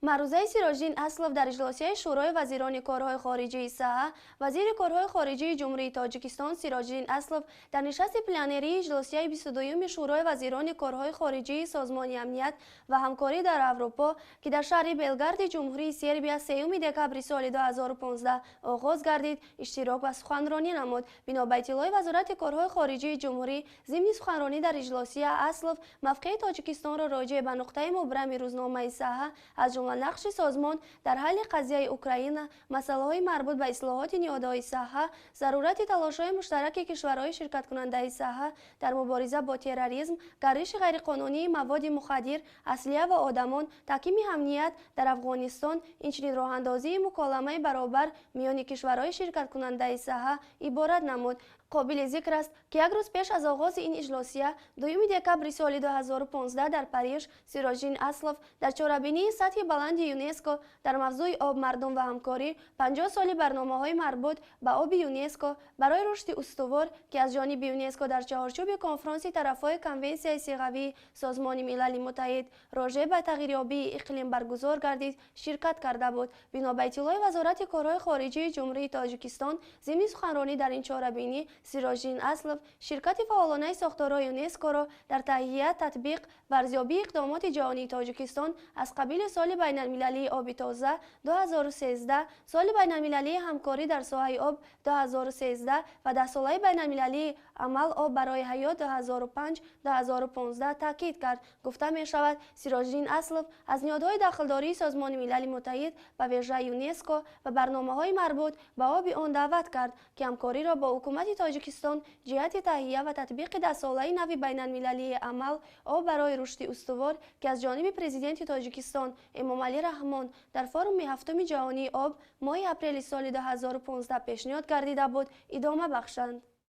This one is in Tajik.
Маърузаи Сироҷиддин Аслов дар иҷлосияи Шӯрои вазирони корҳои хориҷии САҳа. Вазири корҳои хориҷии Ҷумҳурии Тоҷикистон Сироҷиддин Аслов дар нишасти пленарии иҷлосияи 22-юми Шӯрои вазирони корҳои хориҷии Созмони амният ва ҳамкорӣ дар Аврупо, ки дар шаҳри Белгарди Ҷумҳурии Сербия 3 декабри соли 2015 оғоз гардид, иштирок ва суханронӣ намуд. Бино ба иттилои Вазорати корҳои хориҷии ҷумҳурӣ, зимни суханронӣ дар иҷлосия Аслов мавқеи Тоҷикистонро роҷеъ ба нуқтаи мубрами рӯзномаи САҳа, аз ҷумла нақши созмон дар ҳалли қазияи Украина, масъалаҳои марбут ба ислоҳоти ниҳодҳои САҳа, зарурати талошҳои муштараки кишварҳои ширкаткунандаи САҳа дар мубориза бо терроризм, гардиши ғайриқонунии маводи мухаддир, аслиҳа ва одамон, таҳкими амният дар Афғонистон, инчунин роҳандозии муколамаи баробар миёни кишварҳои ширкаткунандаи САҳа иборат намуд. Қобили зикр аст, ки як рӯз пеш аз оғози ин иҷлосия, 2 декабри соли 2015 дар Париж, Сироҷиддин Аслов дар чорабинии сатҳи баланди ЮНЕСКО дар мавзӯи об, мардум ва ҳамкорӣ, 50 соли барномаҳои марбут ба оби ЮНЕСКО барои рушди устувор, ки аз ҷониби ЮНЕСКО дар чаҳорчӯби конфронси тарафҳои Конвенсияи сиғавии Созмони Милали Муттаҳид роҷеъ ба тағйирёбии иқлим баргузор гардид, ширкат карда буд. Бино ба иттилои Вазорати корҳои хориҷии Ҷумҳурии Тоҷикистон, зимни суханронӣ дар ин чорабинӣ Сироҷиддин Аслов ширкати фаъолонаи сохторҳои ЮНЕСКОро дар таҳия, татбиқ ва арзёбии иқдомоти ҷаҳонии Тоҷикистон аз қабили Соли байналмилалии оби тоза 2013, Соли байналмилалии ҳамкорӣ дар соҳаи об 2013 ва Даҳсолаи байналмилалии амал об барои ҳаёт 2005-2015 таъкид кард. Гуфта мешавад, Сироҷиддин Аслов аз ниҳодҳои дахлдории Созмони Милали Муттаҳид, ба вижа ЮНЕСКО ва барномаҳои марбут ба оби он даъват кард, ки ҳамкориро бо ҳукумати Тоҷикистон ҷиҳати таҳия ва татбиқи Даҳсолаи нави байналмилалии амал об барои рушди устувор, ки аз ҷониби Президенти Тоҷикистон Эмомалӣ Раҳмон дар форуми ҳафтуми ҷаҳонии об моҳи апрели соли 2015 пешниҳод гардида буд, идома бахшанд.